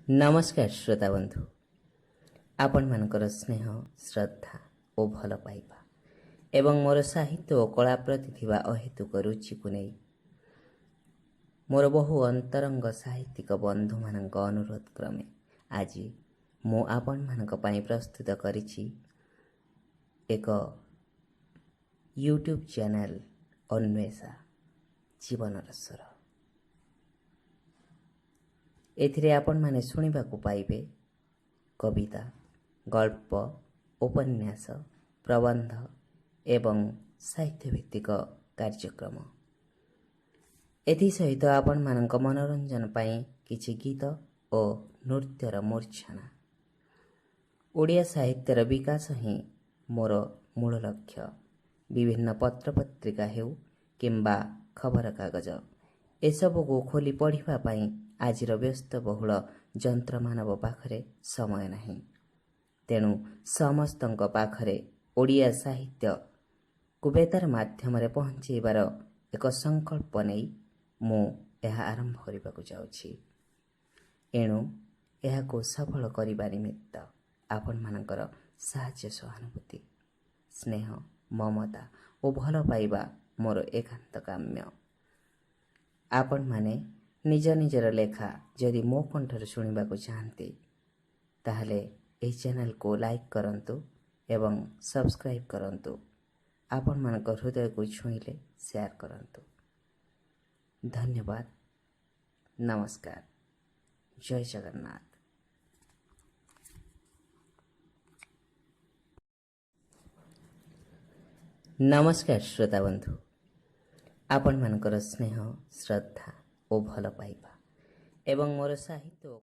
ନମସ୍କାର ଶ୍ରୋତା ବନ୍ଧୁ। ଆପଣମାନଙ୍କର ସ୍ନେହ, ଶ୍ରଦ୍ଧା ଓ ଭଲ ପାଇବା ଏବଂ ମୋର ସାହିତ୍ୟ ଓ କଳା ପ୍ରତି ଥିବା ଅହେତୁକ ରୁଚିକୁ ନେଇ ମୋର ବହୁ ଅନ୍ତରଙ୍ଗ ସାହିତ୍ୟିକ ବନ୍ଧୁମାନଙ୍କ ଅନୁରୋଧ କ୍ରମେ ଆଜି ମୁଁ ଆପଣମାନଙ୍କ ପାଇଁ ପ୍ରସ୍ତୁତ କରିଛି ଏକ ୟୁଟ୍ୟୁବ୍ ଚ୍ୟାନେଲ୍, ଅନ୍ୱେଷା ଜୀବନର ସ୍ୱର। ଏଥିରେ ଆପଣମାନେ ଶୁଣିବାକୁ ପାଇବେ କବିତା, ଗଳ୍ପ, ଉପନ୍ୟାସ, ପ୍ରବନ୍ଧ ଏବଂ ସାହିତ୍ୟଭିତ୍ତିକ କାର୍ଯ୍ୟକ୍ରମ। ଏଥିସହିତ ଆପଣମାନଙ୍କ ମନୋରଞ୍ଜନ ପାଇଁ କିଛି ଗୀତ ଓ ନୃତ୍ୟର ମୂର୍ଚ୍ଛନା। ଓଡ଼ିଆ ସାହିତ୍ୟର ବିକାଶ ହିଁ ମୋର ମୂଳ ଲକ୍ଷ୍ୟ। ବିଭିନ୍ନ ପତ୍ରପତ୍ରିକା ହେଉ କିମ୍ବା ଖବରକାଗଜ, ଏସବୁକୁ ଖୋଲି ପଢ଼ିବା ପାଇଁ ଆଜିର ବ୍ୟସ୍ତବହୁଳ ଯନ୍ତ୍ରମାନବ ପାଖରେ ସମୟ ନାହିଁ। ତେଣୁ ସମସ୍ତଙ୍କ ପାଖରେ ଓଡ଼ିଆ ସାହିତ୍ୟକୁ ବେତାର ମାଧ୍ୟମରେ ପହଞ୍ଚାଇବାର ଏକ ସଂକଳ୍ପ ନେଇ ମୁଁ ଏହା ଆରମ୍ଭ କରିବାକୁ ଯାଉଛି। ଏଣୁ ଏହାକୁ ସଫଳ କରିବା ନିମିତ୍ତ ଆପଣମାନଙ୍କର ସାହାଯ୍ୟ, ସହାନୁଭୂତି, ସ୍ନେହ, ମମତା ଓ ଭଲ ପାଇବା ମୋର ଏକାନ୍ତ କାମ୍ୟ। ଆପଣମାନେ ନିଜ ନିଜର ଲେଖା ଯଦି ମୋ କଣ୍ଠରୁ ଶୁଣିବାକୁ ଚାହାନ୍ତି, ତାହେଲେ ଏହି ଚ୍ୟାନେଲକୁ ଲାଇକ୍ କରନ୍ତୁ ଏବଂ ସବସ୍କ୍ରାଇବ୍ କରନ୍ତୁ। ଆପଣମାନଙ୍କ ହୃଦୟକୁ ଛୁଇଁଲେ ସେୟାର କରନ୍ତୁ। ଧନ୍ୟବାଦ, ନମସ୍କାର, ଜୟ ଜଗନ୍ନାଥ। ନମସ୍କାର ଶ୍ରୋତା ବନ୍ଧୁ। ଆପଣମାନଙ୍କର ସ୍ନେହ, ଶ୍ରଦ୍ଧା ଓ ଭଲ ପାଇବା ଏବଂ ମୋର ସାହିତ୍ୟ